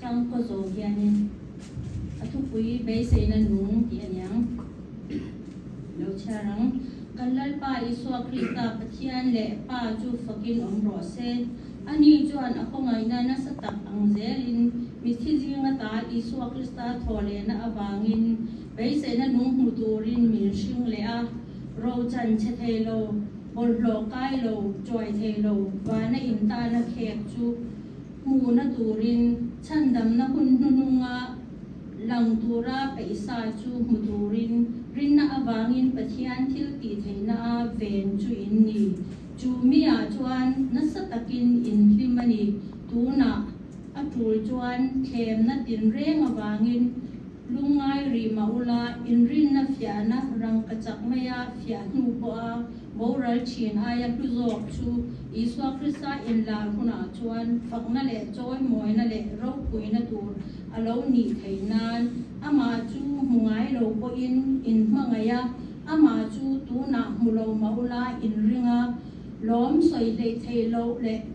Hrang khaw zawh hianin a thupui beiseina nung tih a niang. Lo chhiar ang. Kan Lalpa Isua Krista Pathian leh Pa chu fakin awm rawh se. Ani chuan a khawngaihna nasa tak ang zelin mitthi zinga ta Isua Krista thaw lehna avangin beiseina nung hmu turin min hring leh a, rochan chhe thei lo, bawlhhlawh kai lo, chuai thei lo, vana intana khek chu hmuhna turin chhandamna hun hnuhnunga lang tura peihsa chu hmu turin rinna avangin Pathian thil tih theihna a ven chu in ni. Chu miah chuan nasa takin in hlim a ni. Tunah a tul chuan thlemna tinreng avangin Lungngai rih mah ula, inrinna fiahna rangkachak maia fiah hnu pawha boral thin aia hlu zawk chu Isua Krista inlar hunah chuan fakna leh chawimawina leh ropuina tur a lo nih theih nan amah chu hmu ngai lo pawhin in hmangaih a, amah chu tunah hmu lo mah ula inring a, lawm sawi hleih theih loh leh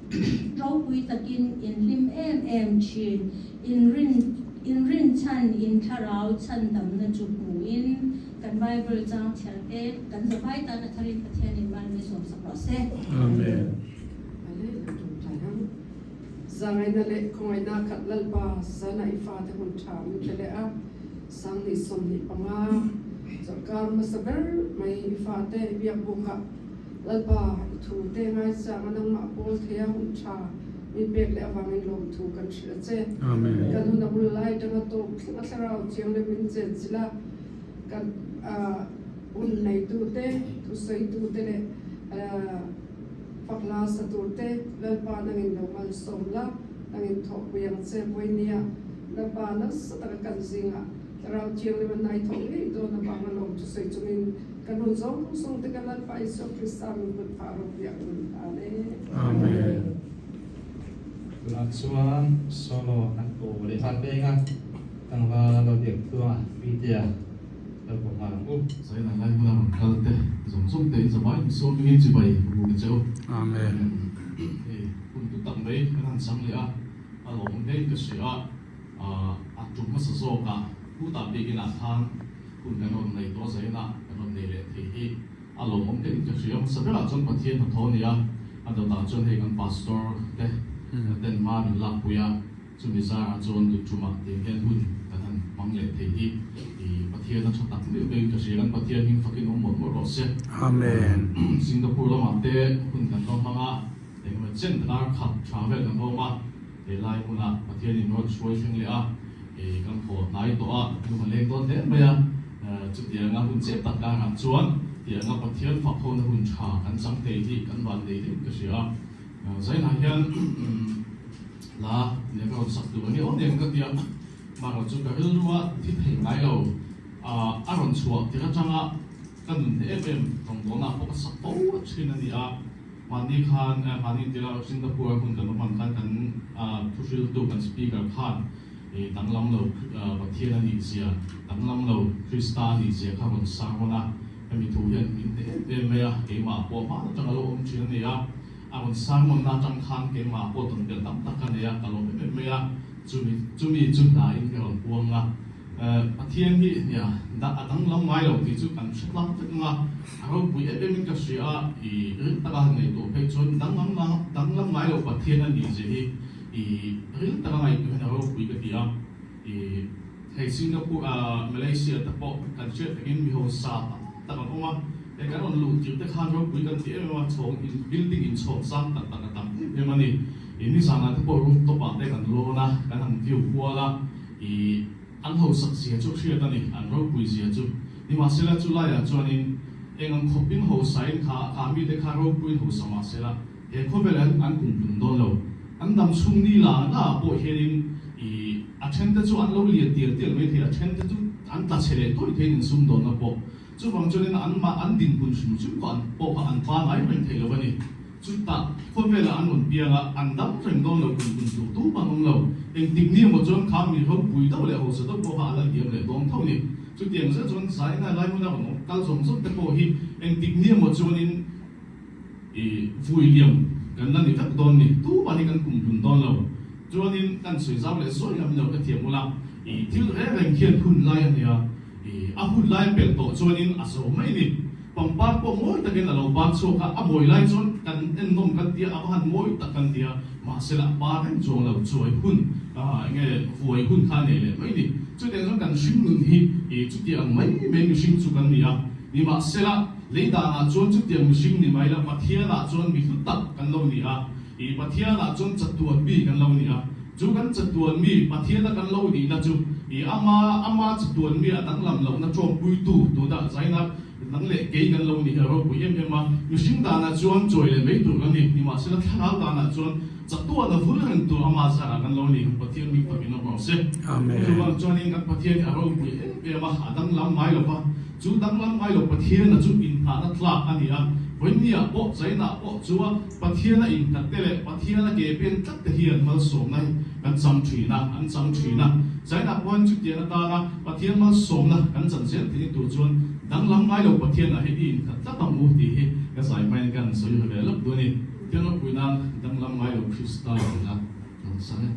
ropui takin in hlim em em thin. Inrin inrin chhan in thlarau chhan damna chu hmuin kan Bible chang chhiar te kan zavai tan a tharin Pathian in mal mi sawm sak rawh se. Amen. Ale lo tawngtai ang. Zangaihna leh khawngaihna khat Lalpa zana i fate hun tha min pe leh a, Sanghnih 25 chawlhkar hmasa ber mai i fate biakbukah Lalpa i thu te ngaichang a nangmah pawl thei a hun tha Min pek leh avangin lawmthu kan hrilh a che. Kan hun a bul lai atanga tawp thleng a thlarau chiang leh min chenchilh a, kan hun neitute, thusawitute leh fakhla sa turte Lalpa nangin lo malsawm la, nangin thawhpui ang che. Vawinia Lalpa nasa taka kan zingah thlarau thianghlim a hnai thawh ngei dawn avanga lawmthu sawi chungin kan hun zawng zawng te kan Lalpa Isua Krista min kut phah ropui ang min hlan e. Amen. Tunah chuan solo an ko leh nghal peng a, tlangval lo biak tluanga Pitea lo ko nghal ang u. Zaina lai hmuna rawn kal te zawng zawng te in zavai in sawm dingin chibai hmu ni che u. Amen. Hei hun tu tak mai kan han chang leh a, a lawmawm hle in ka hria a, a tum hmasa zawk a, hutah biakin ah khan hun kan rawn nei tawh zaina kan rawn nei leh thei hi A lawmawm deuh in ka hria. Hmasa berah chuan Pathian hnathawh a ni a, a dawtah chuan hei kan Pastor te ten hma min lakpui a, chumi zarah chuan Dutchumah tiang hian hun kan han hmang leh thei hi i Pathian a tha tak meuh deuh in ka hria. Kan Pathian hming fakin awm mawlh mawlh rawh se. Amen. Singapore lamah te hun kan va hmang a, engemaw chen dar khat tha vel kan va awm a, helai hmunah Pathian in rawn hruai thleng leh a, kan haw hnai tawh a, lung a leng dawn hle mai a. Chutianga hun chep tak karah chuan tianga Pathian fak hona hun tha kan chang thei hi kan van nei deuh ka hria a. Zainah hian hla nia ka rawn sak tur a ni awm em ka tia, mahrawh chu ka rilrua thi thei ngai lo a rawn chhuah tir atanga ka nun hneh em em rawngbawlna pawh ka sak fo thin a ni a. Mahni khan mahni intira Singapore hmun kan va hman khan kan thuhriltu kan speaker khan I danglam lo Pathian a nih zia, danglam lo Krista a nih zia kha rawn sang rawn a, hemi thu hian min hneh em em mai a, keimah pawh hmaan atanga lo awm thin a ni a, a rawn sang rawnna atang khan keimah pawh tawn belh tam tak ka nei a, ka lawm em em mai a, chumi chumi chu hnain ka rawn puang a, Pathian hi nia a danglam ngai lo tih chu kan hre tlang vek ang a, a ropui em em in ka hria a, i ring taka han ngaihtuah phei chuan danglam danglam ngai lo Pathian a nih zia hi. I ril taka ngaihtuah hian a ropui ka ti a, i hei Singapore ah Malaysia te pawh kan hriat takin mi hausa tak tak an awm a, hei kan rawn luh tirh te khan ropui kan ti em em a, chhawng in building in chhawng sang tak tak a tam em em a ni, i nizanah te pawh rooftop ah te kan lawn a, kan han view kual a, i an hausak zia chu hriat a ni, an ropui zia chu, nimahsela chu laiah chuanin eng ang khawpin hausain kha kha mite kha ropuiin hausa mahsela, He khawvel an an kum hlum dawn lo. An dam chhung ni la la ah pawh hianin i a then te chu an lo lian tial tial mai thei, a then te chu an tla chhe leh tawih theiin in sum dawnna pawh. Chuvang chuanin an mah an dinhmun hrim hrim kha an pawh kha an pangai reng thei lo a ni. Chutah khawvelah an rawn piang a, an dam reng dawn lo kum hlum tur tu pawh an awm lo. Engtik ni emaw chuan kha mi ropui deuh leh hausa deuh pawh kha a la liam leh dawn tho a ni. Chutiang zet chuan zaina lai hmuna rawn awm kal zawng zawng te pawh hi engtik ni emaw chuanin I vui liam kan la ni vek dawn ni, tumah hi kan kum hlun dawn lo. Chuanin kan sawi zau leh zawi lam lo ka thiam ula, i thil reng reng khian hun lai a nia, i a hun lai a pelh tawh chuanin a zo mai ni. Pangpar pawh mawi takin a lo par chhuak a, a mawi lai chuan kan ennawm kan tia, a va han mawi tak kan tia, mahse la par reng chuang lo chuai hun, eng nge vuai hun kha a nei leh mai ni. Chutiang chuan kan hring nun hi i chutiang mai mai mihring chu kan ni a, nimahsela lei danah chuan chutiang mihring ni mai la Pathianah chuan mi hlu tak kan lo ni a. I Pathianah chuan chatuan mi kan lo ni a, chu kan chatuan mi Pathiana kan lo nihna chu i ama ama chatuan mi a danglam lohna ṭawmpuitu tunah zaina nang leh kei kan lo ni hi a ropui em em a. Mihring danah chuan chawi leh mai tur kan ni, nimahsela thlarau danah chuan chatuan a vul reng tur ama zarah kan lo ni, kan Pathian bik takin awm rawh se. Amen. Chuvang chuanin kan Pathian hi a ropui em em a, a danglam ngai lo va. Chu danglam ngai lo Pathiana chu inngahna tlak a ni a, Vawinia pawh China pawh chua Pathiana innghat te leh Pathiana ke pen tlat te hian malsawmna hi kan chang thin a, an chang thin a. China pawhin chutiang atana Pathian malsawmna kan chan zel theih tur chuan danglam ngai lo Pathianah hi i innghat tlat ang u tih hi ka zai hmain kan sawi ve lawk duh a ni. Pathian ropui nan danglam ngai lo Krista tihna kan sang e.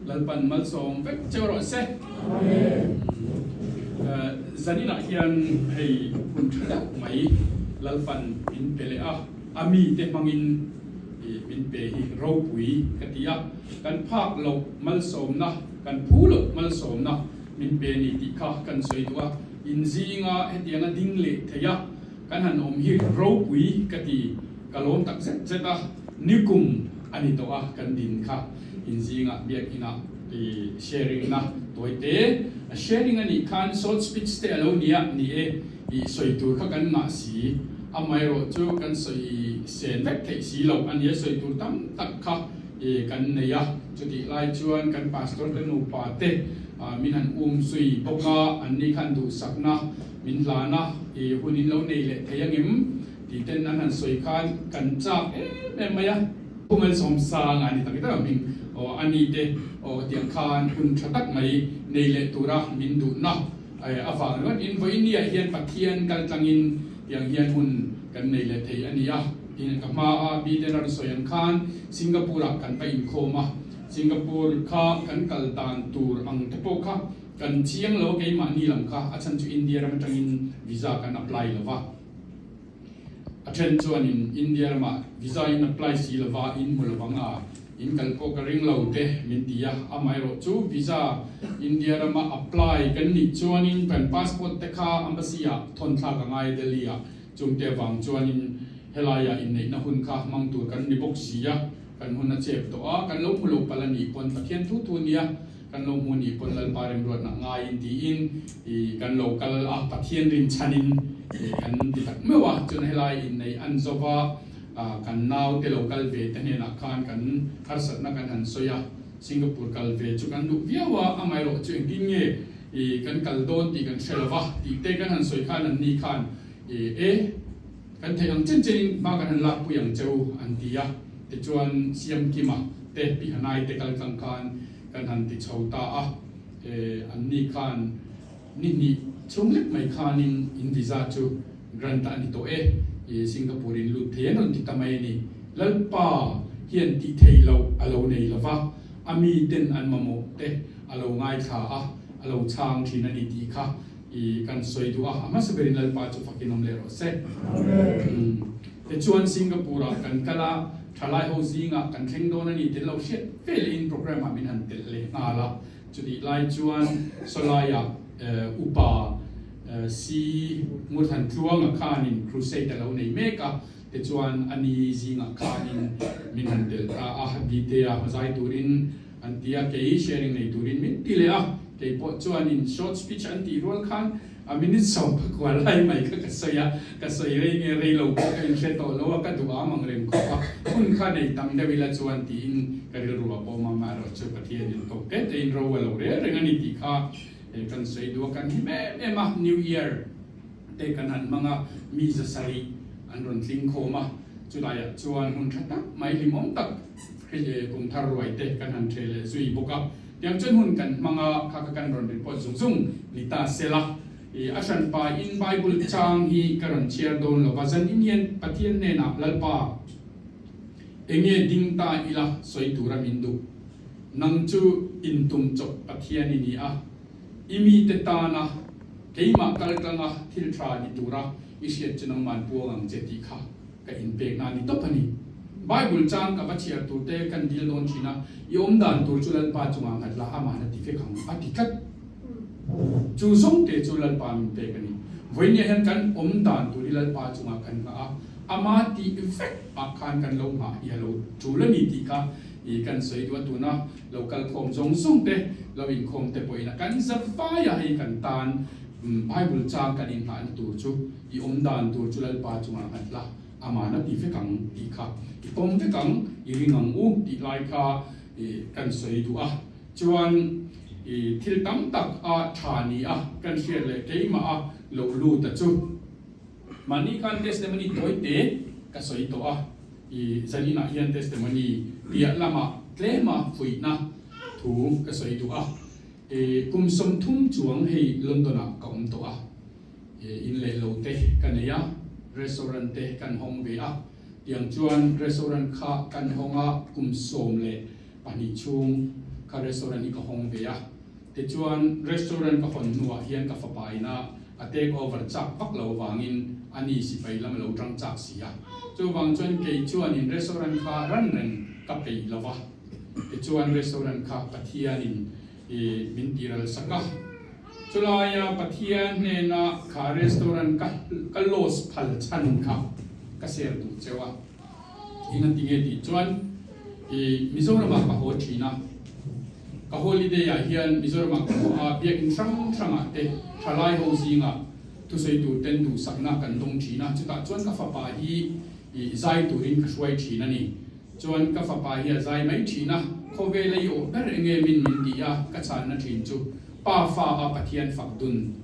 Lalpan malsawm vek cheu rawh se. Zaninah hian hei hun tha deuh mai Lalpan min pe leh a, a mite hmangin min pe hi ropui ka ti a, kan phak loh malsawmna, kan phu loh malsawmna min pe ni tih kha kan sawi duh a, inzinga hetianga ding leh thei a kan han awm hi ropui ka ti. Ka lawm tak zet zet a, nikum a ni tawh a kan din kha inzingah biakinah i sharing na tawi te a sharing a nih khan short speech te a lo nia ni e i sawi tur kha kan ngah si amaherawh chu kan sawi sen vek theih si loh a nia sawi tur tam tak kha i kan nei a chutih lai chuan kan pastor te nupa te min han um zui bawk a anni khan duhsakna min hlan a i hun in lo nei leh thei angem. Tih ten an han sawi khan kan chak em em mai a. Pu Malsawmsang a ni tak tak hming aw a ni te aw tiang khan hun tha tak mai nei leh tura min duhna avang ringawt in vawinia hian Pathian kal tlangin tiang hian hun kan nei leh thei a ni a. Tin ka hma a Biden a rawn sawi ang khan Singapore ah kan va inkhawm a, Singapore kha kan kal dan tur ang te pawh kha kan chiang lo a keimahni lam kha a chhan chu India ram atangin visa kan apply lo va. A then chuanin India ramah visa in apply si lova in hmu lovang a, in kal pawh ka ring lo te min ti a, amaherawh chu visa India rama apply kan nih chuanin kan passport te kha embassy ah thawn thlak a ngai Delhi ah, chungte avang chuanin helaiah inneihna hun kha hmang tur kan ni bawk si a, kan hun a chep tawh a, kan lo hmu lo palh a nih pawn Pathian thu thu nia. Kan lo hmu ni pawn Lalpa remruatna ngaiin tiin i kan lo kal a, Pathian rinchhanin i kan ti tak meuh a, chuan helai inneih an zo va, kan naute lo kal ve te hnenah khan kan harsatna kan han sawi a, Singapore kal ve chu kan duh viau a, amaherawh chu engtin nge i kan kal dawn tih kan hre lo va tih te kan han sawi khan anni khan i e kan theih ang chen chenin hma kan han lakpui ang cheu an ti a, tichuan Siamkima te Pihanai te kal tlang khan Kan han ti chho ta a, anni khan ni hnih chhung lek mai khanin in visa chu grant a ni tawh e, i Singapore in lut thei an rawn ti ta mai a ni. Lalpa hian tih theih loh a lo nei lo va, a mi ten an mamawh te a lo ngaithla a, a lo chhang thin a ni tih kha i kan sawi duh a, a hmasa berin Lalpa chu fakin awm leh rawh se. Tichuan Singapore ah kan kal a, thalai ho zingah kan thleng dawn a ni tel lo hriat ve lehin programme ah min han telh leh nghal a. Chutih lai chuan Sawlaiah upa Si Ngurthan Tluanga khanin crusade a lo nei mek a, tichuan a ni zingah khanin min han telh ta a, Bitea zai turin an ti a, kei sharing nei turin min ti leh a, kei pawh chuanin short speech an tih rual khan A minute 11 lai mai kha ka sawi a, ka sawi rei nge rei lo pawh ka inhre tawh lo a, ka duh am ang reng khawp a, hun kha nei tam deuh ila chuan tiin ka rilru a pawm a, amaherawh chu Pathianin tawk te tein ro a lo rel reng a ni tih kha kan sawi duh a, kan him em em a, New Year te kan han hmang a, mi zasarih an rawn tling khawm a, chulaiah chuan hun tha tak mai hlimawm tak kum thar ruai te kan han ṭhe leh zui bawk a. Tiang chuan hun kan hmang a, kha kha kan rawn report zung zung ni ta se la. I a hran pa in Bible chang hi ka rawn chhiar dawn lo va, zan in hian Pathian hnenah Lalpa enge ding ta ila sawi tura min duh. Nang chu intum chawp Pathian i ni a, i mite tana keimah kal tlanga thil tha ni tura i hriat chu nangman puang ang che tih kha Ka inpekna a ni tawp a ni. Bible chang ka va chhiar tur te kan dil dawn thin a, i awm dan tur chu Lalpa chungah nghat la, ama'n a ti vek ang a ti tlat. Chu zawng te chu Lalpa min pek a ni. Vawinia hian kan awm dan tur hi Lalpa chungah kan nghah a, ama tih vek ah khan kan lo nghah hi a lo tul a ni tih kha i kan sawi duh a, tuna lo kal khawm zawng zawng te, lo inkhawm te pawhin a kan zavai a, hei kan tan Bible chang kan inghahna tur chu I awm dan tur chu Lalpa chungah nghat la, aman a ti vek ang tih kha i pawm vek ang, i ring ang u tih lai kha kan sawi duh a. Chuan i thil tam tak a tha ni a kan hriat leh keimah a lo lut a chu. Mahni khan testimony tawi te ka sawi tawh a, i zaninah hian testimony piah lamah tlema fuihna thu ka sawi duh a. I kum 30 chuang hei London ah ka awm tawh a. In leh lo te ka nei a, restaurant te kan hawng ve a, tiang chuan restaurant kha kan hawng a kum 12 chhung kha restaurant hi ka hawng ve a. Tichuan restaurant ka hawn hnuah hian ka fapa ina a take over chak vak lo vangin a ni sipai lam a lo tang chak si a. Chuvang chuan kei chuanin restaurant kha ran reng ka peih lo va. Tichuan restaurant kha Pathianin i min tiral sak a. Chulaia Pathian hnena kha restaurant ka ka loss phal chhan kha ka share duh cheu a. Eng a ti nge tih chuan i Mizoramah ka haw thin a. Ka holiday ah hian Mizoramah ka haw a, biakinn hrang hrangah te thalai ho zingah thusawi tur ten duhsakna kan dawng thin a. Chutah chuan ka fapa hi i zai turin ka hruai thin a ni. Chuan ka fapa hi a zai mai thin a, khawvel a i awh ber enge min min ti a, ka chhanna thin chu Pa fa a Pathian fak dun.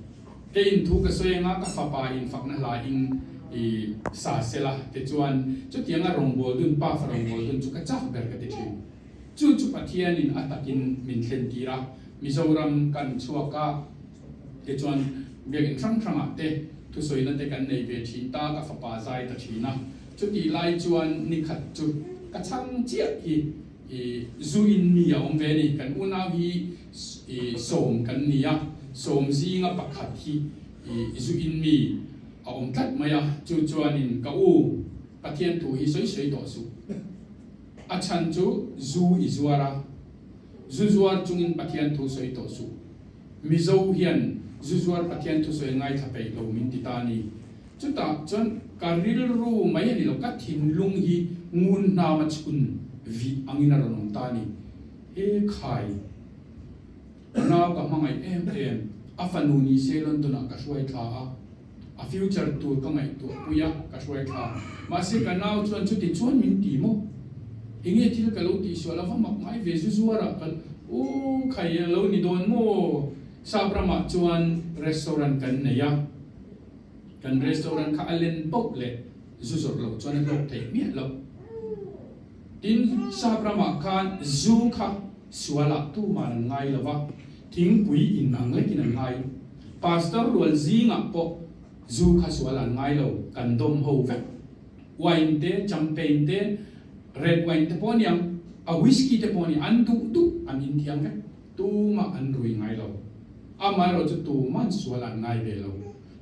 Kei in thu ka sawi anga ka fapa in fakna hla in i sa sela te chuan chutianga rawngbâwl dun, Pa fa rawngbâwl dun chu ka chak ber ka ti thin. Chu chu Pathian in a takin min thlen tir a, Mizoram kan chhuak a te chuan biakinn hrang hrangah te thusawina te kan nei ve thin ta, ka fapa zai ta thin a. Chutih lai chuan nikhat chu ka chhang chiah hi i zu in mi a awm ve a ni. Kan unau hi i sawm kan ni a, sawm zinga pakhat hi i zu in mi a awm tlat mai a. Chu chuanin ka u Pathian thu hi sawi sawi tawh suh. A chhan chu zu i zuar a, zu zuar chungin Pathian thu sawi tawh suh. Mizo hian zu zuar Pathian thusawi ngaithla peih lo min ti ta a ni. Chutah chuan ka rilru mai a ni lo, ka thinlung hi ngun hnama chhun vih angin a rawn awm ta a ni. E khai, ka nau ka hmangaih em em, a fanu ni se London ah ka hruai thla a, a future tur ka ngaihtuah pui a, ka hruai thla. Mahse ka nau chuan chuti chuan min ti maw? Enge thil ka lo tihsual a va mak ngai ve zu zuarah ka u khai a lo ni dawn maw? Sap ramah chuan restaurant kan nei a, kan restaurant kha a len poh leh zu zawrh loh chuan a hlawk theih miah loh. Tin, sap ramah khan zu kha sualah tuman an ngai lo va, thingpui in ang lekin an ngai. Pastor rual zingah pawh zu kha sual an ngai lo, kan dawm ho vek. Wine te, champagne te, red wine te pawh aniang, a whisky te pawh aniang, an duh duh an inthiam vek. Tumah an rui ngai lo. Amaherawh chu tuman sual an ngai ve lo.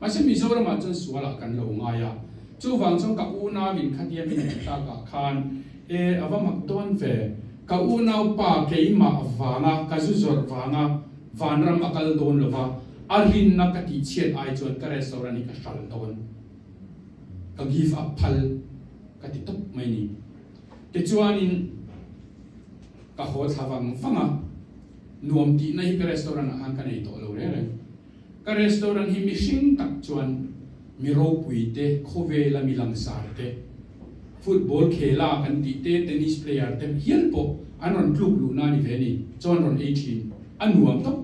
Mahse Mizoramah chuan sualah kan lo ngai a. Chuvang chuan ka unau in khatia min tih takah khan e a va mak dawn ve. Ka unau pa keimah vanga ka zu zawrh vanga vanram a kal dawn lova a rinna ka tihchhiat ai chuan ka restaurant hi ka hral dawn. Ka give up phal ka ti tawp mai ni. Tichuanin ka haw thla vang vang a, nuam tihna hi ka restaurant ah khan ka nei tawh lo reng reng. Ka restaurant hi mihring tak chuan mi ropui te, khawvela mi langsar te, football khela kan tih te, tennis player te hial pawh an rawn tluk luhna a ni ve a ni. Chuan rawn ei thin a nuam tawp.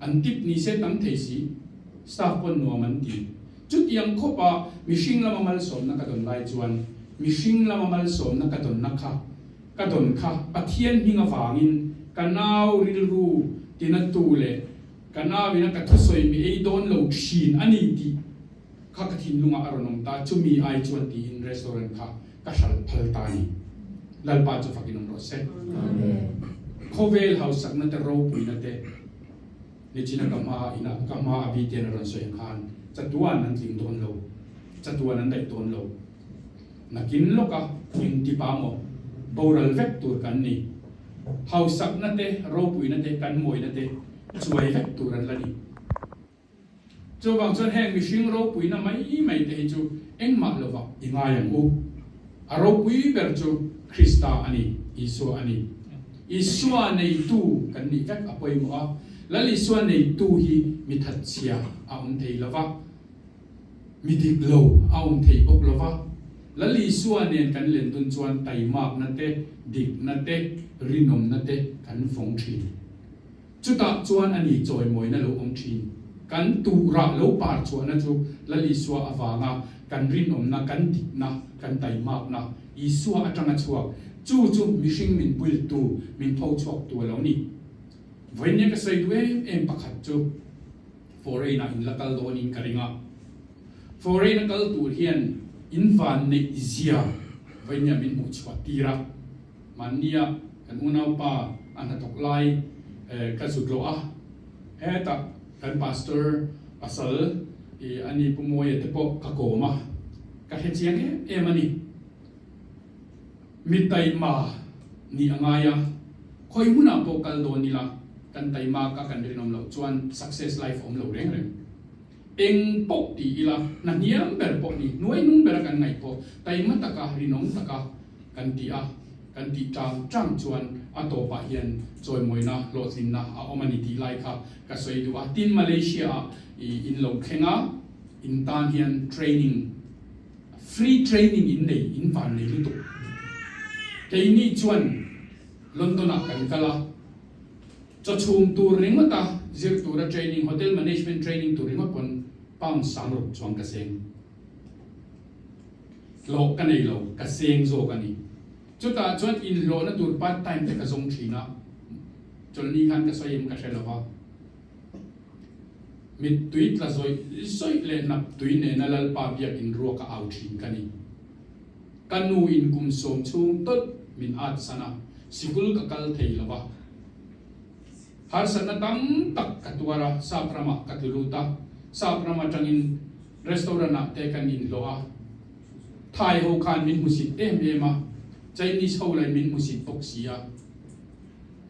An tip ni se tam thei si, staff pawn nuam an ti. Chutiang khawpa mihring lama malsawmna ka dawn lai chuan mihring lama malsawmna ka dawnna kha ka dawn kha Pathian hming avangin ka nau rilru tinatu leh ka nauina ka thusawi mi ei dawn lo thin a ni tih kha ka thinlungah a rawn awm ta, chumi ai chuan tiin restaurant kha ka hralh phal ta a ni. Lalpa chu fakin awm rawh se. Khawvel hausakna te ropuina te nichina ka hma ina ka hma a biten a rawn sawi ang khan chatuan an tling dawn lo, chatuan an daih dawn lo. Nakin lawka engtipa maw boral vek tur kan ni. Hausakna te ropuina te kan mawina te chuai vek tur an la ni. Chuvang chuan heng mihring ropuina mai mai te hi chu engmah lovah i ngai ang u. A ropui ber chu Krista a ni, Isua a ni. Isua neitu kan nih vek a pawimawh a, Lal Isua neitu hi mi thatchhia a awm thei lo va, mi dik lo a awm thei bawk lo va. Lal Isua nen kan len dun chuan taimakna te, dikna te, rinawmna te kan vawng thin. Chutah chuan a ni chawimawina lo awm thin. Kan tuhrah lo par chhuahna chu Lal Isua avanga kan rinawmna, kan dikna, kan taimakna Isua atanga chhuak, chu chu mihring min builtu, min tho chhuaktu a lo ni. Vawinia ka sawi duh em em pakhat chu foreign-ah in la kal dawnin ka ring a. Foreign-a kal tur hian in van neih zia vawinia min hmuh chhuah tir a. Mahnia kan unaupa. A hnathawk lai ka zut loh a, hetah kan pastor pasal i ani Pu Mawia te pawh ka kawm a, ka hre chiang em em a ni. Mi taima nih a ngai a, khawi hmunah pawh kal dawn ila kan taima ka kan rinawm loh chuan success life a awm lo reng reng. Eng pawh ti ila, hna hniam ber pawh ni, hnuai hnung bera kan ngaih pawh taima taka rinawm taka kan ti a, kan tih tang tang chuan a tawpah hian chawimawina hlawhtlinna a awm a ni tih lai kha ka sawi duh a. Tin, Malaysia-ah i in lo thleng a, in tan hian training, free training in nei, in van nei lutuk. Keini chuan London-ah kan kal a. Chaw chhum tur ringawt a zir tura training, hotel management training tur ringawt pawn pound 6000 chuang ka seng. Hlawh ka nei lo, ka seng zawk a ni. Chutah chuan inhlawhna tur part time te ka zawng thin a, chawlhni khan ka sawi em ka hre lo va. Mittui tla zawih zawih leh hnap tui nena Lalpa biakin ruak a au thin ka ni. Ka nu in kum sawm chhung tawlh min at san a, sikul ka kal thei lo va. Harsatna tam tak ka tuar a, sap ramah ka tlu lut a, sap ram atangin restaurant ah te kan inhlawh a. Thai ho khan min hmusit em em a, Chinese ho lain min hmusit bawk si a.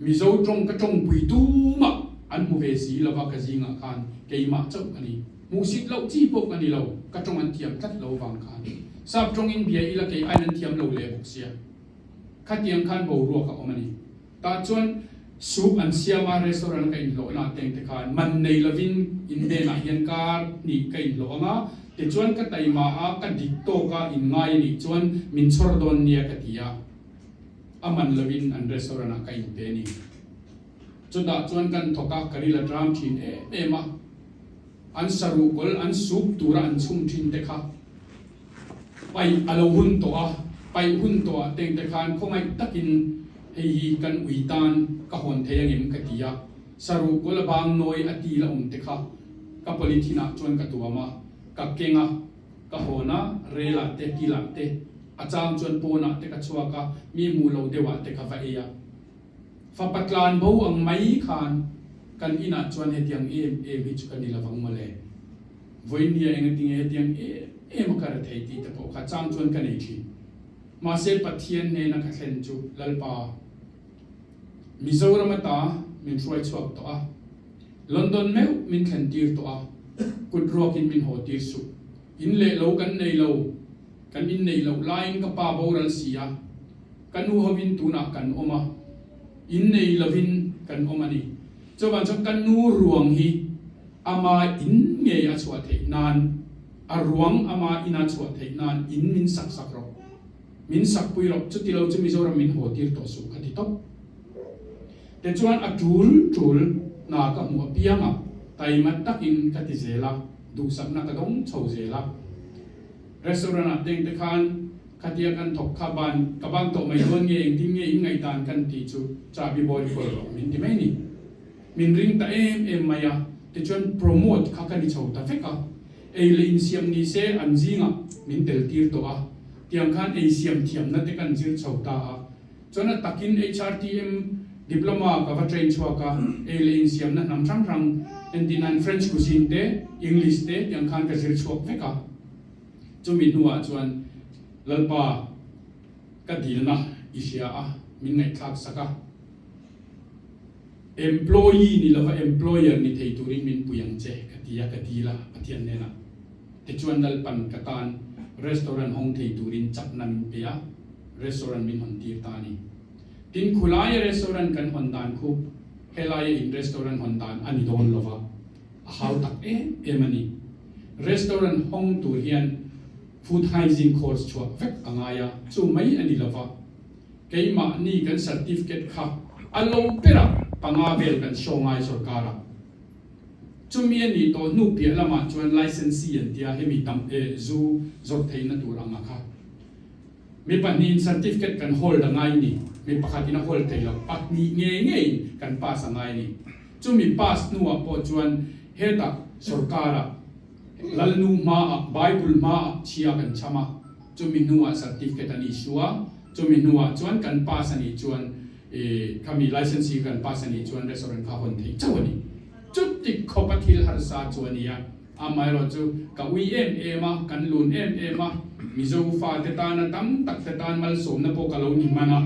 Mizo tawng ka tawngpui tumah an hmu ve si lo va, ka zingah khan keimah chauh ka ni. Hmuhsit loh chi pawh ka ni lo, ka tawng an thiam tlat lo vang khan. Sap tawngin bia ila kei aiin an thiam lo leh bawk sia. Khatiang khan boruak a awm a ni. Tah chuan soup an siam a, restaurant a ka inhlawhna ah teng te khan man nei lovin in hnenah hian kar hnih ka inhlawh ang a, tichuan ka taima a, ka dik tawk a inngai a nih chuan min chhawr dawn nia ka ti a. A man lovin an restaurant ah ka inpe a ni. Chutah chuan kan thawk a, ka ril a tram thin em em a. An saruh kawl an soup tura an chhum thin te kha paih a lo hun tawh a, paih hun tawh ah teng te khan khawngaih takin hei hi kan ui tan ka hawn thei angem ka ti a, saruh kawl a bang nawi a til a awm te kha ka polythene ah chuan ka tuam a, ka keng a, ka hawn a, rel ah te kil ah te a chang chuan pawn ah te ka chhuak a, mi hmuh loh deuh ah te ka va ei a. Fapa tlan bo ang mai khan kan inah chuan hetiang em em hi chu ka ni lovang mawle. Vawinia engatinge hetiang em em a ka re thei tih te pawh kha chang chuan ka nei thin. Mahse Pathian hnena ka thlen chu Lalpa Mizoram ata min hruai chhuak tawh a, London meuh min thlen tir tawh a, kut ruakin min haw tir suh. In leh lo kan nei lo, kan inneih loh laiin ka pa boral si a, Ka nu hovin tunah kan awm a, innei lovin kan awm a ni. Chuvang chuan ka nu ruang hi ama in ngei a chhuah theih nan, a ruang ama ina chhuah theih nan in min sak sak rawh, min sak pui rawh, chuti lo chu Mizoram min haw tir tawh suh ka ti tawp. Tichuan a tul tul hna ka hmuh apiang a, taima takin ka ti zel a, duhsakna ka dawng chho zel a. Restaurant ah teng te khan Khatia kan thawk kha ban ka ban tawh mai dawn nge engtin nge in ngaihdan kan tih chu chahbi bawl i kawl rawh min ti mai ni. Min ring ta em em mai a, tichuan promote kha ka ni chho ta vek a, ei leh insiam ni se an zingah min tel tir tawh a, tiang khan ei siam thiamna te kan zir chho ta a, chuan a takin HRTM diploma ka va train chhuak a, ei leh insiamna hnam hrang hrang entirnan French cuisine te, English te tiang khan ka zir chhuak vek a. Chumi hnuah chuan Lalpa ka dilna i hria a, min ngaihthlak sak a. Employee ni lova employer ni thei turin min pui ang che ka ti a, ka dil a Pathian hnenah. Tichuan Lalpan ka tan restaurant hawng thei turin chakna min pe a, restaurant min hawn tir ta a ni. Tin, khulaia restaurant kan hawn dan khu helaia in restaurant hawn dan a ni dawn lova, a hau tak em em a ni. Restaurant hawng tur hian food hygiene course chhuah vek a ngai a, chu mai a ni lova, keimahni kan certificate kha a lo ber a, panga vel kan show ngai sorkar a. Chumi a nih tawh hnu piah lamah chuan licensee an tia hemi tam e zu zawrh theihna tur ang a kha. Mi pahnihin certificate kan hold a ngai ni, mi pakhatin a hold thei lo, pahnih ngei ngeiin kan pass a ngai ni. Chumi pass hnuah pawh chuan hetah sorkarah Lalnu hmaah Bible hmaah chhia kan chham a, chumi hnuah certificate an issue a, chumi hnuah chuan kan pass a nih chuan. Khami licence hi kan pass a nih chuan restaurant kha hawn theih chauh a ni. Chuti khawpa thil harsa chu a ni a. Amaherawhchu ka ui em em a, kan lun em em a, Mizo fate tana tam tak te tan malsawmna pawh ka lo ni hman a.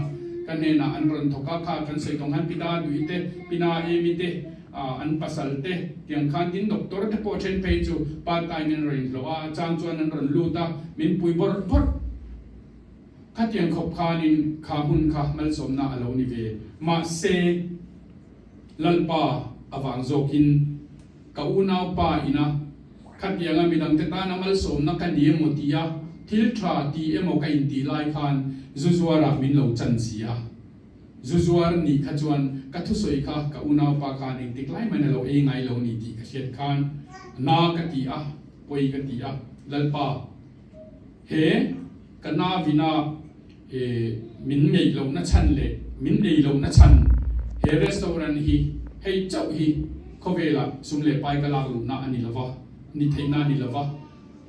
Ka hnenah an rawn thawk a, kha kan sawi tawng khan Pita Duih te, Pina Amy te, an pasal te tiang khan tin doctor te pawh then phei chu part time in an rawn inhlawh a, a chang chuan an rawn lut a, min pui bawrh bawrh. Khatiang khawp khanin kha hmun kha malsawmna a lo ni ve. Mahse, Lalpa avang zawkin ka unaupa ina khatianga midangte tana malsawmna ka ni emaw tia thil tha ti emaw ka intih lai khan zu zuarah min lo chan si a. Zu zuar nih kha chuan ka thusawi kha ka unaupa khan engtik lai main a lo ei ngai lo ni tih ka hriat khan na ka ti a, pawi ka ti a, Lalpa. He ka navina min ngeih lohna chhan leh min ei lohna chhan he restaurant hi hei chauh hi khawvelah sum leh pai ka lak luhna a ni lova, ni theihna a ni lova.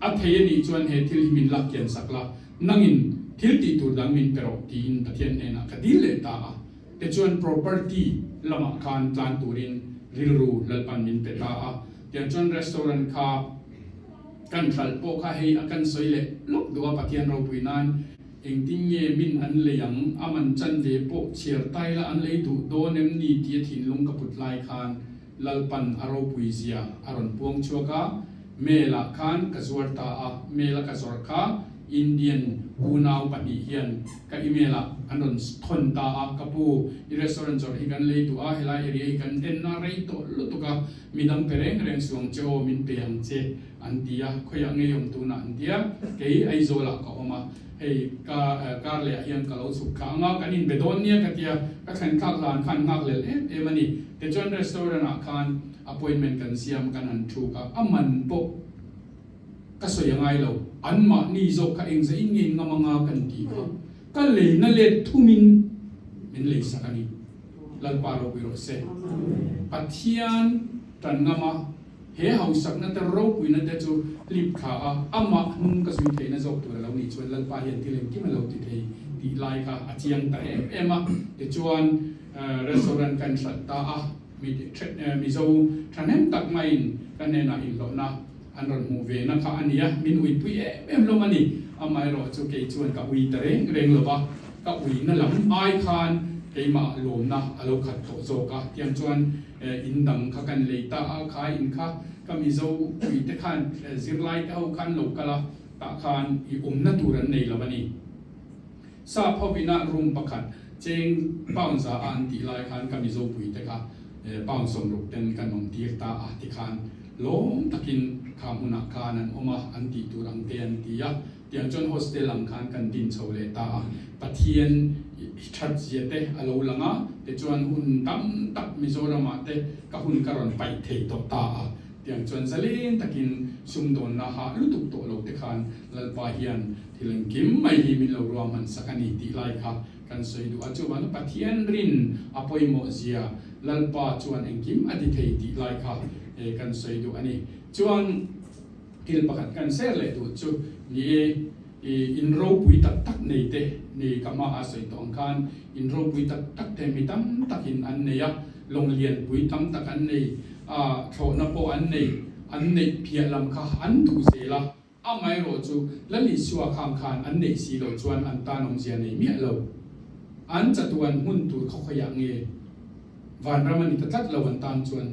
A thei a nih chuan he thil hi min lak kian sak la, nangin thil tih tur dang min pe rawh tiin Pathian hnenah ka dil leh ta a. Tichuan property lamah khan tlan turin rilru Lalpan min pe ta a. Tiang chuan restaurant kha. Kan hralh pawh kha hei a kan sawi leh lawk duh a, Pathian ropui nan engtin nge min an lei ang, a man chan ve pawh chhiar tai la an lei duh dawn em ni tia thinlung ka put lai khan Lalpan a ropui zia a rawn puang chhuak a, mail ah khan ka zuar ta a, mail a ka zawrh kha Indian unau pahnih hian ka email ah an rawn thawn ta a, ka pu i restaurant zawrh hi kan lei duh a, helai area hi kan en a rei tawh lutuk a, Midang pe reng reng suang che aw min pe ang che an ti a, khawiah ngei awm tunah an ti a, kei Aizawlah ka awm a, hei ka kar leh ah hian ka lo chhuk thla ang a, kan inbe dawn nia ka ti a, ka thlen thlak hlan khan nghak lel em em a ni. Tichuan restaurant ah khan appointment kan siam kan han thuk a, a man pawh ka sawi a ngai lo, anmahni zawk kha engzah in nge in ngam anga kan ti kha, ka leina let thumin min leisak a ni. Lalpa ropui rawh se. Pathian tan ngam a, he hausakna te ropuina te chu hlip thla a, amah hnung ka zui theihna zawk tur a lo nih chuan Lalpa hian thil engkim a lo ti thei tih lai kha a chiang ta em em a. Tichuan restaurant kan hrat ta a, Mizo thahnem tak maiin ka hnenah inhlawhna an rawn hmuh ve na kha a ni a, min uipui em em hlawm a ni. Amaherawh chu kei chuan ka ui ta reng reng lo va, ka uina lam ai khan keimah lawmna a lo khat tawh zawk a. Tiang chuan in dang kha kan lei ta a, kha in kha ka Mizo puite khan zirlai te ho khan lo kal a, tah khan i awmna tur an nei lo a ni. Sap hovina room pakhat cheng pound za a an tih lai khan ka Mizo puite kha pound 60 ten kan awm tir ta a tikhan lawm takin kha hmunah khan an awm a, an tih tur ang te an ti a, tiang chuan hostel ang khan kan din chho leh ta a, Pathian that zia te a lo lang a, tichuan hun tam tak Mizoramah te ka hun ka rawn paih thei tawh ta a, tiang chuan zalen takin sumdawnna hah lutuk tawh lo te khan Lalpa hian thil engkim mai hi min lo ruahman sak a ni tih lai kha kan sawi duh a, chuvangin Pathian rin a pawimawh zia Lalpa chuan engkim a ti thei tih lai kha kan sawi duh a ni. Chuan thil pakhat kan ser leh duh chu ni e, in ropui tak tak nei te ni ka hma a sawi tawh ang khan in ropui tak tak te mi tam takin an nei a, lawng lianpui tam tak an nei a, thlawhna pawh an nei, an neih phiah lam kha an duh zel a. Amaherawh chu Lal Isua khang khan an neih si loh chuan an tan awmzia nei miah lo. An chatuan hmun tur khawkhawiah nge vanram a ni ta tlat lo an tan chuan.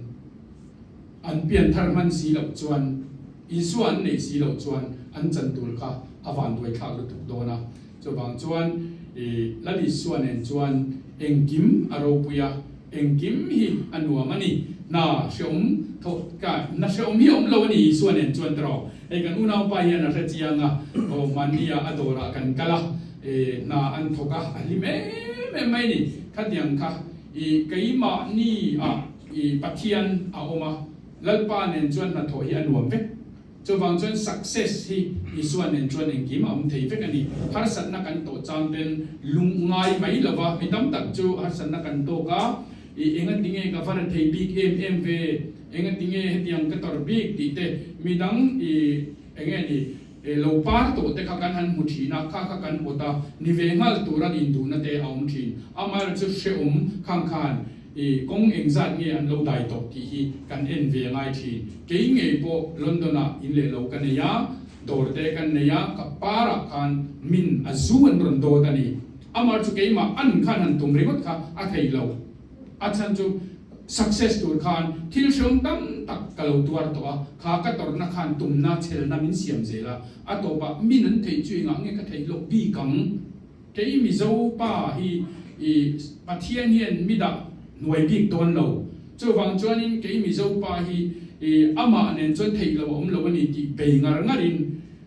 An pianthar hman si loh chuan, Isua an neih si loh chuan an chan tur kha a vanduai thlak lutuk dawn a. Chuvang chuan Lal Isua nen chuan engkim a ropui a, engkim hi a nuam a ni. Hna hreawm thawh ka hna hreawm hi a awm lo a ni Isua nen chuan tiraw. Hei kan unaupa hian a hre chiang a, aw mahnia a dawrah kan kal a, hna an thawk a, a hlim em em mai a ni. Khatiang kha i keimahni ah i Pathian a awm a, Lalpa nen chuan hnathawh hi a nuam vek. Chuvang chuan success hi Isua nen chuan engkim a awm thei vek a ni. Harsatna kan tawh chang ten lung ngai mai lova, mi tam tak chu harsatna kan tawk a, i enga tinge ka va rethei bik em em ve, enga tinge hetiang ka tawrh bik tih te, mi dang i enge ni. Lo par tawh te kha kan han hmu thin a, kha kha kan awt a, ni ve nghal tura induhna te a awm thin. Amaherawhchu hrehawm khang khan i kawng engzat nge an lo dai tawh tih hi kan en ve a ngai thin. Kei ngei pawh London ah in leh lo ka nei a, dawr te kan nei a, ka parah khan min a zu an rawn dawt a ni. Amaherawhchu keimah an khan han tum ringawt kha a thei lo. A chhan chu success tur khan thil hreawm tam tak ka lo tuar tawh a, kha ka tawrhna khan tumna chhelna min siam zel a, a tawpah min an theih chu engah nge ka theih loh bik ang? Kei Mizo pa hi i Pathian hian mi dah hnuai bik dawn lo. Chuvang chuanin kei Mizo pa hi i amah nen chuan theih loh a awm lo a ni tih bei ngar ngarin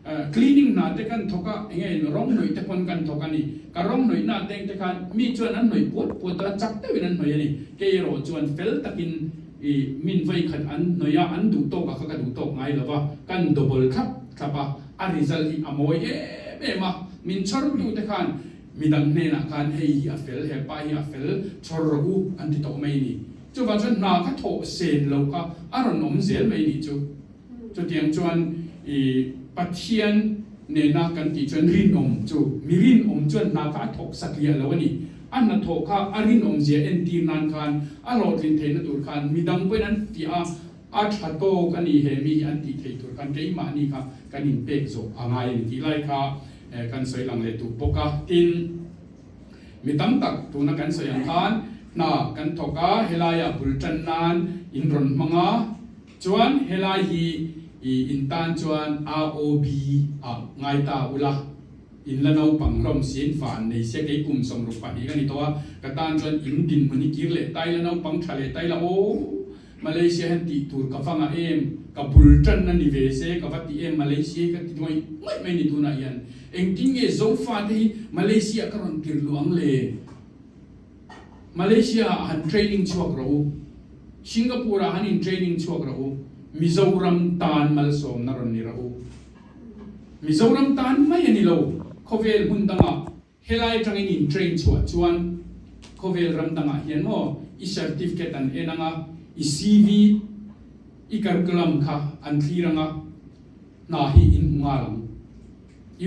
Cleaning hna te kan thawk a, enge in rawng hnawih te pawn kan thawk a ni. Ka rawng hnawih na teng te khan mi chuan an hnawih puat puat a, chak deuhin an hnawih a ni. Kei erawh chuan fel takin i min vawi khat an hnawih a, an duh tawk a kha ka duh tawk ngai lo va, kan double thlap thlap a, a result hi a mawi em em a. Min chhawr tu te khan midang hnenah khan hei hi a fel, he pa hi a fel, chhawr rawh u an ti tawh mai a ni. Chuvang chuan hna kha thawh sen lo kha a rawn awm zel mai nih chu. Chutiang chuan i Pathian nena kan tih chuan rinawm chu mi rinawm chuan hna kha a thawk satliah lo a ni. A hnathawh kha a rinawmzia entir nan khan a hlawhtlin theihna tur khan midang pawhin an fiah a, a tha tawk a ni he mi hi an tih theih tur khan keimahni kha kan inpek zawh a ngai a ni tih lai kha kan sawi lang leh duh bawk a. Tin, mi tam tak tuna kan sawi ang khan hna kan thawk a, helaiah bul tan nan in rawn hmang a, Chuan helai hi i in tan chuan AOB ah ngai ta ula, in la naupang hlawm siin van nei sia kei kum 62 ka ni tawh a, ka tan chuan in dinhmun hi kir leh tai la naupang tha leh tai la aw Malaysia hian tih tur ka va ngah em, ka bul tan a ni ve se ka va ti em Malaysia hi ka ti ngawih ngawih mai ni tunah hian engtin nge Zofa te hi Malaysia ah ka rawn tir luh ang le? Malaysia ah han training chhuak rawh u, Singapore ah han in training chhuak rawh u, Mizoram tan malsawmna rawn ni rawh u. Mizoram tan mai a ni lo, khawvel hmun dangah helai atangin in train chhuah chuan khawvel ram dangah hian maw i certificate an en anga, i CV, i curriculum kha an thlir anga hna hi in hmu nghal ang.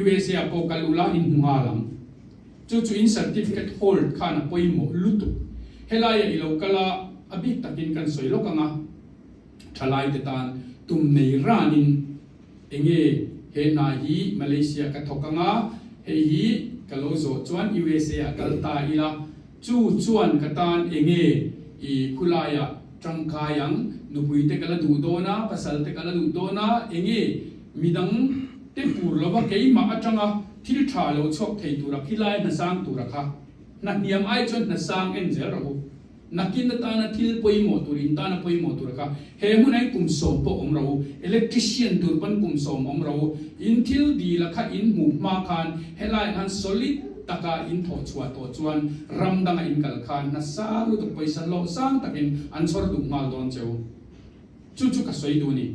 USA ah pawh kal ula in hmu nghal ang. Chu chu in certificate hold khan a pawimawh lutuk. Helaia i lo kal a, a bik takin kan sawi lawk ang a, thalaite tan tum nei ranin enge he hna hi Malaysia ka thawk ang a, hei hi ka lo zawh chuan USA ah kal ta ila, chu chuan ka tan enge i khulaiah tangkai ang, nupui te ka la duh dawn a, pasal te ka la duh dawn a, enge midang te pur lova keimah atanga Thil tha lo chhuak thei tura khilai hna sang tura kha hna hniam ai chuan hna sang en zel rawh u. Nakin atana thil pawimawh tur, in tana pawimawh tura kha he hmunah hian kum sawm pawh awm rawh u, electrician tur pawn kum sawm awm rawh u. In thil dila kha in hmuh hma khan helaiah khan solid taka in thawh chhuah tawh chuan ram danga in kal khan hna sang lutuk pawisa hlawh sang takin an chhawr duh nghal dawn che u. Chu chu ka sawi duh a ni.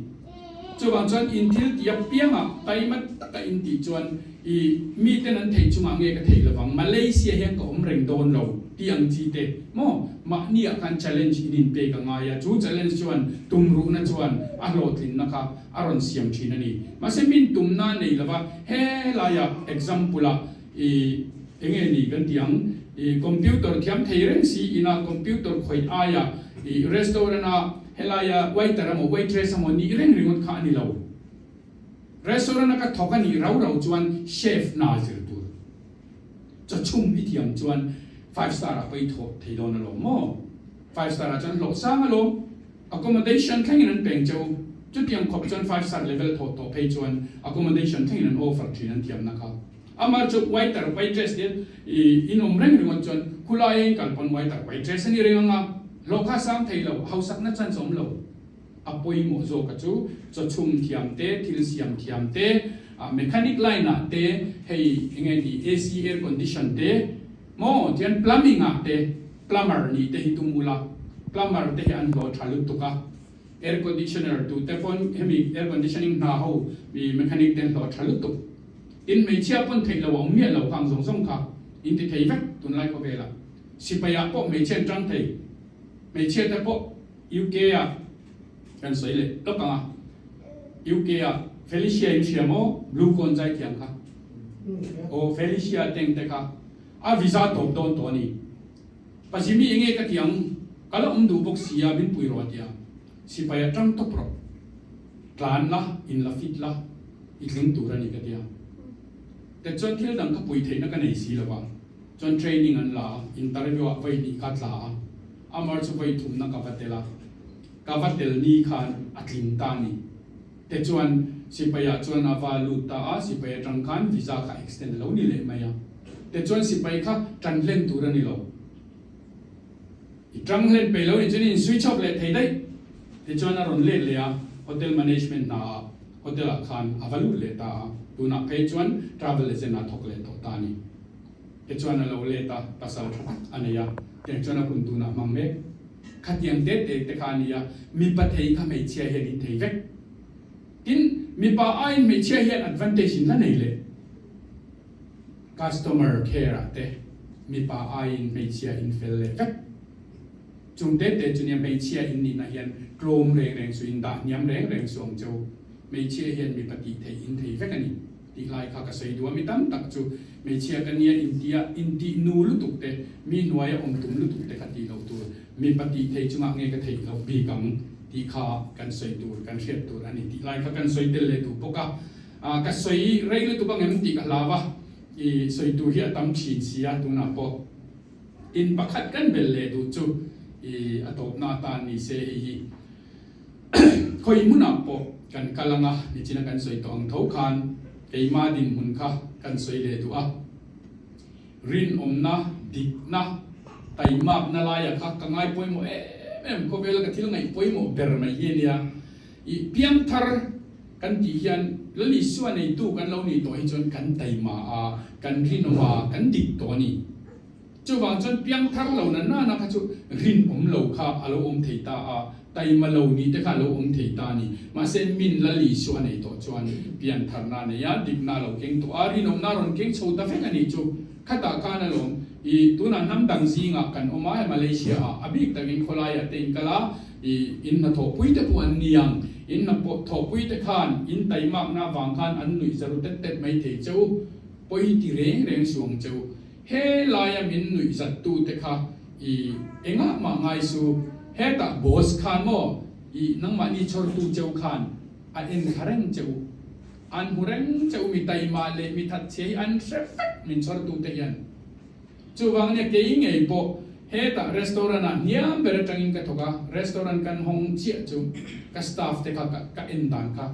Chuvang chuan in thil tih apiangah taima taka in tih chuan i miten an theih chungah nge ka theih lovang, Malaysia hian ka awm reng dawn lo tih ang chi te maw mahniah khan challenge in inpek a ngai a, chu challenge chuan tumruhna chuan a hlawhtlinna kha a rawn siam thin a ni. Mahse min tumna nei lova helaiah example ah i enge ni kan tih ang i computer thiam thei reng si ina computer khawih aiah i restaurant ah Helaia waiter emaw waitress emaw nih reng ringawt kha a ni lo. Restaurant a ka thawk a nih rau rau chuan chef hna zir tur. Chawchhum i thiam chuan five star ah pawh i thawh thei dawn alawm maw? Five star ah chuan hlawh sang alawm. Accommodation thlengin an peng che u. Chutiang khawp chuan five star level thawh tawh phei chuan accommodation thlengin an offer thin an thiamna kha. Amah chu waiter waitress te i in awm reng ringawt chuan khulai a in kal pawn waiter waitress a ni reng ang a, hlawh kha sang thei lo, hausakna chance awm lo. A pawimawh zawk a chu chawchhum thiam te, thil siam thiam te, mechanic line ah te, hei enge ni AC air condition te, maw tian plumbing ah te, plumber nih te hi tum ula, plumber te hi an hlawh tha lutuk a. Air conditioner tu te pawn hemi air conditioning hna ho mi mechanic ten hlawh tha lutuk. Tin hmeichhia pawn theih lo a awm miah lo khang zawng zawng kha in ti thei vek tunlai khawvel ah. Sipai ah pawh hmeichhia an tang thei. Hmeichhia te pawh UK ah kan sawi leh lawk ang a. UK ah. Felicia in hria maw? Blue Cone zai thiam kha. Aw Felicia teng te kha a visa tawp dawn tawh a ni. Pa Jimmy enge ka ti ang, ka la awm duh bawk sia min pui rawh a ti a. Sipai a tang tawp rawh. Tlan la, in la fit la, i tling tur a ni ka ti a. Tichuan thil dang ka pui theihna ka nei si lo va, chuan training an la a, interview ah vawi hnih kha tla a, Amar chu vawi thumna ka va tel a, ka va tel ni khan a tling ta a ni. Tichuan sipai ah chuan a va lut ta a, sipai atang khan visa kha extend a lo ni leh mai a. Tichuan sipai kha tan hlen tur a ni lo. I tang hlen peih lo nih chuan i in-switch off leh thei daih. Tichuan a rawn let leh a, hotel management hna ah hotel ah khan a va lut leh ta a, tunah phei chuan travel agent ah a thawk leh tawh ta a ni. Tichuan a lo let a, pasal tha tak a nei a, tiang chuan a hun tunah hmang mek. Khatiang te te te kha a ni a, mipa thei kha hmeichhia hian in thei vek. Tin, mipa aiin hmeichhia hian advantage in la nei leh. Customer care ah te mipa aiin hmeichhia in fel leh vek. Chung te te chu nia hmeichhia in nihna hian tlawm reng reng su in dah hniam reng reng su ang cheu. Hmeichhia hian mipa tih theih in thei vek a ni tih lai kha ka sawi duh a, mi tam tak chu hmeichhia ka nia in tia in tih nu lutuk te mi hnuaia awm tum lutuk te kha tih loh tur mipa tih theih chungah nge ka theih loh bik ang tih kha kan sawi tur kan hriat tur a ni tih lai kha kan sawi tel leh duh bawk a. Ka sawi rei lutuk ang em tih ka hlau a, i sawi tur hi a tam thin si a, tunah pawh in pakhat kan bel leh duh chu i a tawpna atan ni se hei hi khawi hmunah pawh kan kal ang a, nichina kan sawi tawh ang tho khan keima dinhmun kha kan sawi leh duh a, rinawmna, dikna, taimakna laia kha ka ngai pawimawh em em, khawvela ka thil ngaih pawimawh ber mai hi a nia, i piangthar. Kan tih hian Lal Isua neitu kan lo nih tawh hi chuan kan taima a, kan rinawm a, kan dik tawh a ni. Chuvang chuan piangthar lo na nana kha chu rinawm lo kha a lo awm thei ta a, taima lo nih te kha a lo awm thei ta a ni. Mahse min Lal Isua a nei tawh chuan piantharna a nei a, dikna a lo keng tawh a, rinawmna a rawn keng chho ta vek a nih chu. Khatah khan alawm, i tunah hnam dang zingah kan awm a, hei Malaysia ah a bik takin khawlaiah te in kal a, I in hnathawhpui te pawh an ni ang. In hnathawhpui te khan in taimakna avang khan an nuih zaru tet tet mai thei che u. Pawi ti reng reng suh ang che u. He laia min nuih zattu te kha i engah mah ngai su. Hetah boss khan maw i nangmahni chhawrtu cheu khan a en thla reng che u. An hmu reng che u mi taima leh mi thatchhia hi an hre vek min chhawrtu te hian. Chuvang nia kei ngei pawh hetah restaurant ah hniam ber atangin ka thawk a, restaurant kan hawng chiah chu ka staff te kha ka en dan kha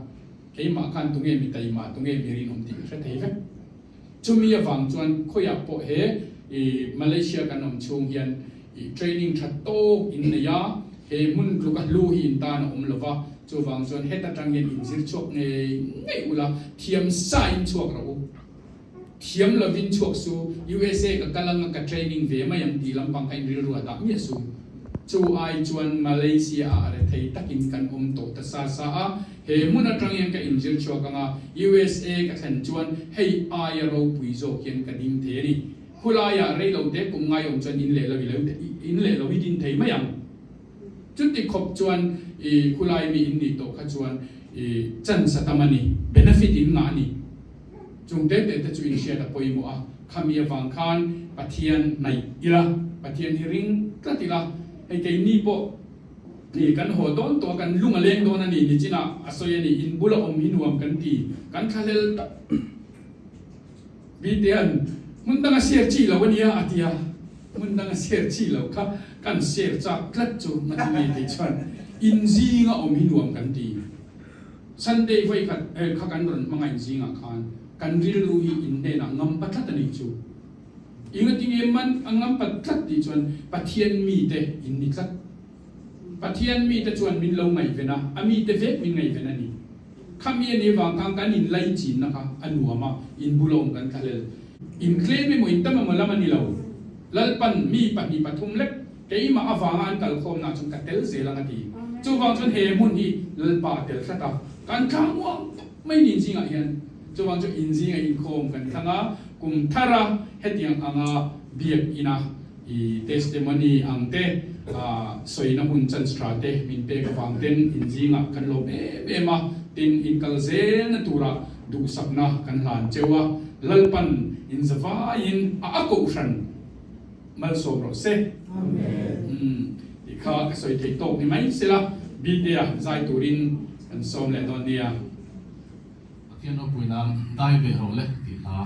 keimah khan tunge mi taima tunge mi rinawm tih ka hre thei vek. Chumi avang chuan khawiah pawh he i Malaysia kan awm chhung hian i training tha tawk in nei a, he hmun tluka hlu hi in tan a awm lova, chuvang chuan heta tang hian inzir chhuak ngei ngei ula thiam sa in chhuak rawh u. Thiam lovin chhuak su, USA ka kal anga ka training ve mai ang tih lampang kha in rilru a dah miah su. Chu ai chuan Malaysia ah rethei takin kan awm tawh ta sa sa a, he hmun atang hian ka inzir chhuak anga USA ka thlen chuan hei aia ropui zawk hian ka ding thei a ni. Khulaiah reilo te kum ngai awm chuan in leh lo i lo in leh lo i din thei mai ang. Chuti khawp chuan i khulai mi in nih tawh kha chuan i chance a tam a ni, benefit in ngah a ni. Chung te te te chu inhriat a pawimawh a, khami avang khan Pathian hnaih ila, Pathian hi ring tlat ila, hei keini pawh ni kan haw dawn tawh a, kan lung a leng dawn a ni, nichinah a sawi a ni, in bula awm hi nuam kan ti, kan thlahlel tak Bitean hmun danga share chi lo a nia a ti a, hmun danga share chi lo kha kan share chak tlat chu ngati nge tih chuan in zinga awm hi nuam kan ti. Sunday vawi khat eh kha kan rawn hmangaih zingah khan kan rilru hi in hnenah ngam pa tlat a nih chu. Engati nge man a ngam pa tlat tih chuan Pathian mite in ni tlat. Pathian mite chuan min lo ngaihven a, a mite vek min ngaihven a ni. Khami a nih vang khan kan inlai chinna kha a nuam a, in bula awm kan thlahlel. In tlem emaw in tam emaw lam a ni lo. Lalpan mi pahnih pathum lek Keimah avanga an kalkhawmna chu ka tel zel ang a ti. Chuvang chuan he hmun hi Lalpa a tel tlat a, kan thlang uang mai ni inzingah hian. Chuvang chu inzinga inkhawm kan thlang a, kum thara hetiang anga biak ina i testimony ang te, sawina hun chance tha te min pek avang ten inzingah kan lawm em em a. Tin, in kal zelna turah duhsakna kan hlan cheu a, Lalpan in zavaiin a a kohhran malsawm rawh se. Amen. Tih kha ka sawi theih tawk ni mai sela, Btea zai turin kan sawm leh dawn nia. Pathian ropui nan dai ve rawh le tih hla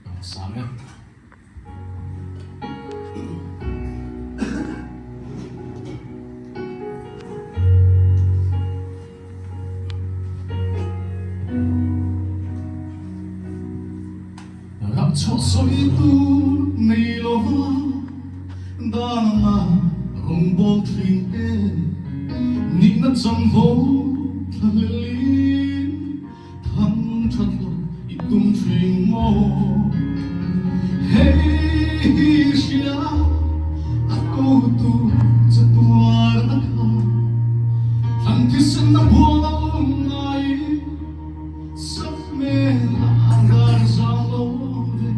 ka rawn sang e. Ram chhuah sawi tur nei lova dana rawngbâwl ṭhin te nihna chanvo thlahlelin Thang that lo i tum ṭhin maw? Hei hi hria a kotu che tuarna kha thlan thisen a bual a awm ngai sap hmel a dar zau lo ve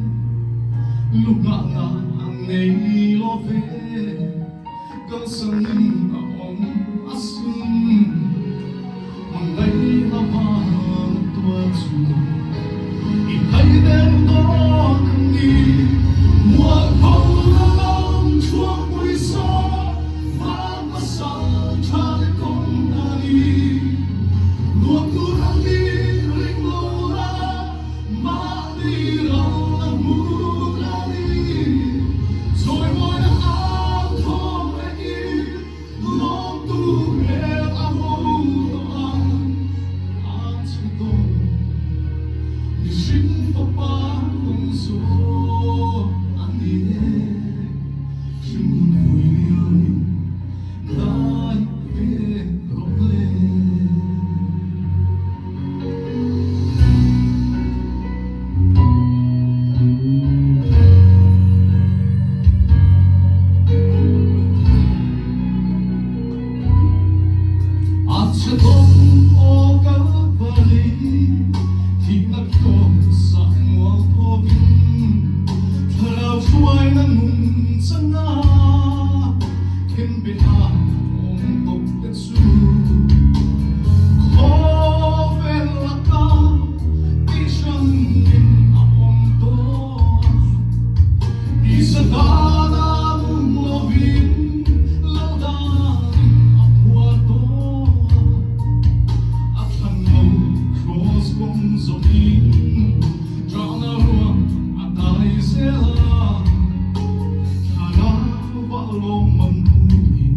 lunghahna a nei lo ve. Kalsanin a awm asin, hmangaihna vang tuar chu i hai der dawn a ni. Mualpho na lam chhuakpui saw van hmasa tha leh kawng a ni. Nuam tur ang ni ring lo la, mahni ro la hmu la ni. Chawimawi ang thawm leh in lawmtu hmel a hmu tawh ang a che dawn. Mihring fapa kawng zawh a ni e, hringnun vui liamin dai ve rawh le. A che dawn aw Kalvari thihna kawsa mual tawkin thlarau hruaina nung chana khenbeh a awm tawp te chu Khawvel laka tihhrangin a awm dawn a, Tisa dana nung lovin lo danin a phuar dawn a, a thlan lo kraws kawng zawhin ṭahna ruang a dai zel a, thlarau vah lawm man hmuhin.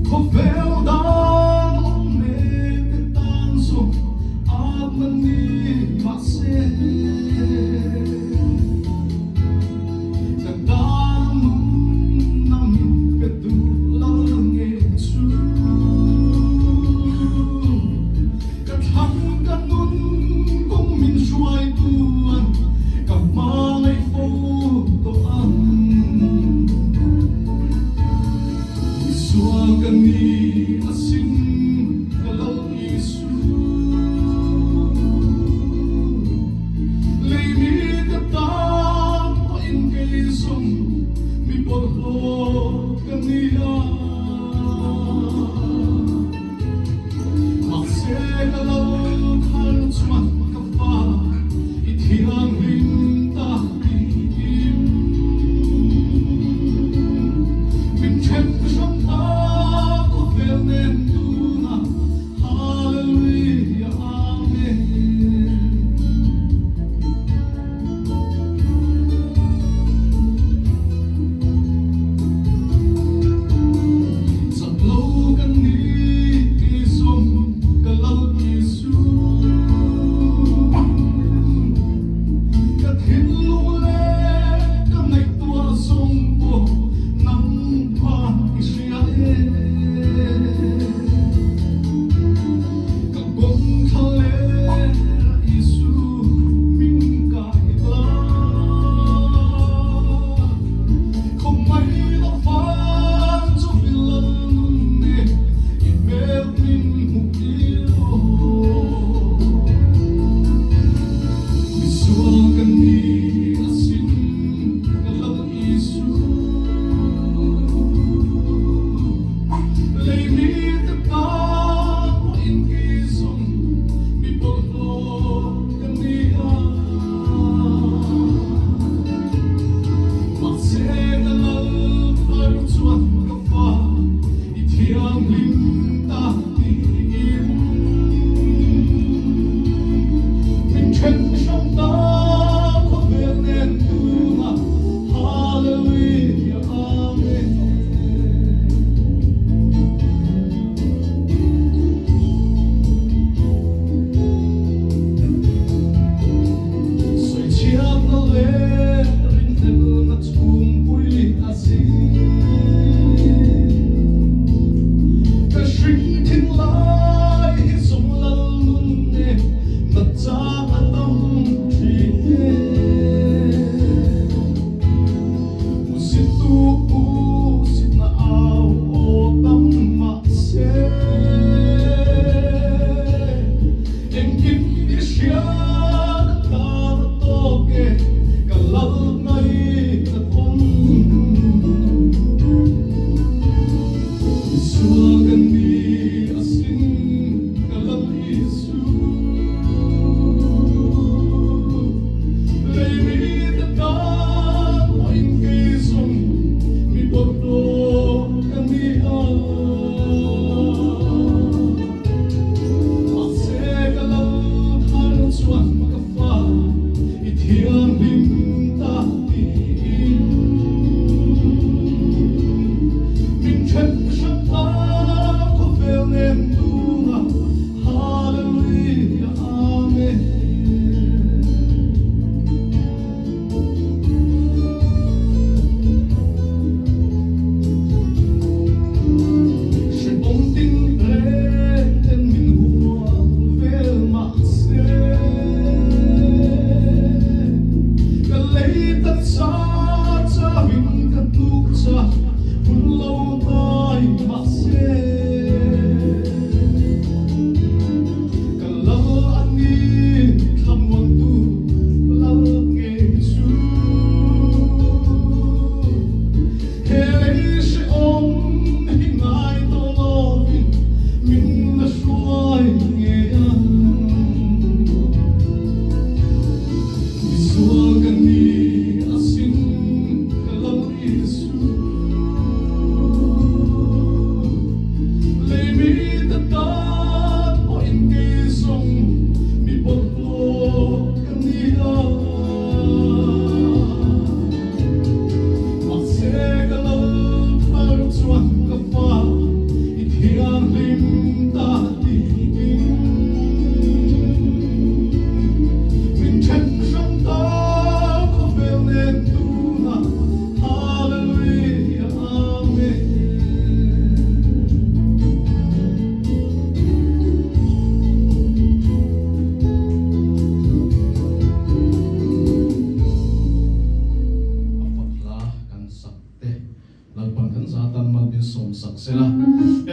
Khawvel dan awm mek te tan zawng atna ni mahse Ka tan nunna min pe duh lo nge chu Ka thlang ka nun kawng min hruai tuan ka hmangaih fo tawh ang. Isua ka ni asin ka lo Isu. Lei mi ka tan pawhin kei zawng mi bawlhhlawh ka ni a. Mahse ka lo thar chuan ka fa i thianghlim ta tiin min then hrang ta khawvel nen.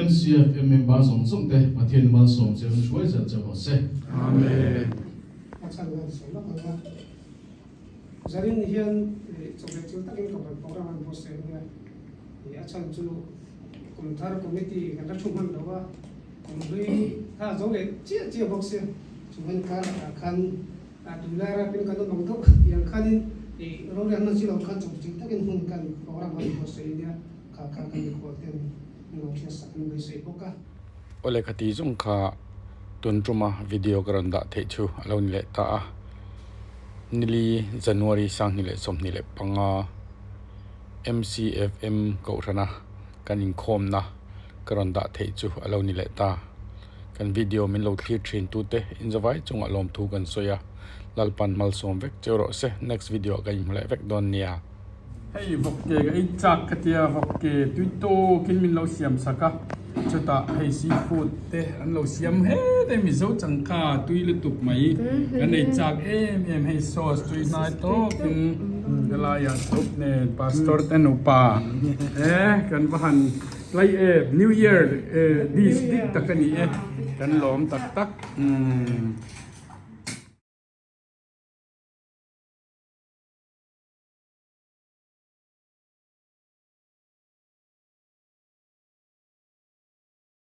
MCFM member zawng zawng te Pathian malsawm che hruai zel che rawh se. Amen. A chhan lan sawi lawk ang a. Zarin hian chawhmeh thil takin ka rawn program an buatsaih ania. A chhan chu kum thar committee kan la thu hman lo a, kum hlui kha a zo leh chiah chiah bawk sia. Chuan kar ah khan tunlai rapin kan awm ang deuh tiang khanin rorel hman si lo khan chawhmeh thil takin hun kan program an buatsaih ania. Kha kha kan mikhual ten an lo hriatsak an beisei bawk a. Awle khati zawng kha tun tuma video ka rawn dah theih chu a lo ni leh ta a, nili January 2025 MCFM kohhrana kan inkhawmna ka rawn dah theih chu a lo ni leh ta. Kan video min lo thlir thin tute inzawai chungah lawmthu kan sawi a, Lalpan malsawm vek cheu rawh se, next video ah ka inhmu leh vek dawn nia. Hei vawk ke ka ei chak ka tia vawk ke tui tawkin min lo siam sak a chutah hei seafood te an lo siam het e mizo changka tui lutuk mai kan ei chak em em hei sauce tui hnai tawkin helaiah soup nen pastor te nupa e kan va han tlai em new year dish dik tak a ni e kan lawm tak tak umm.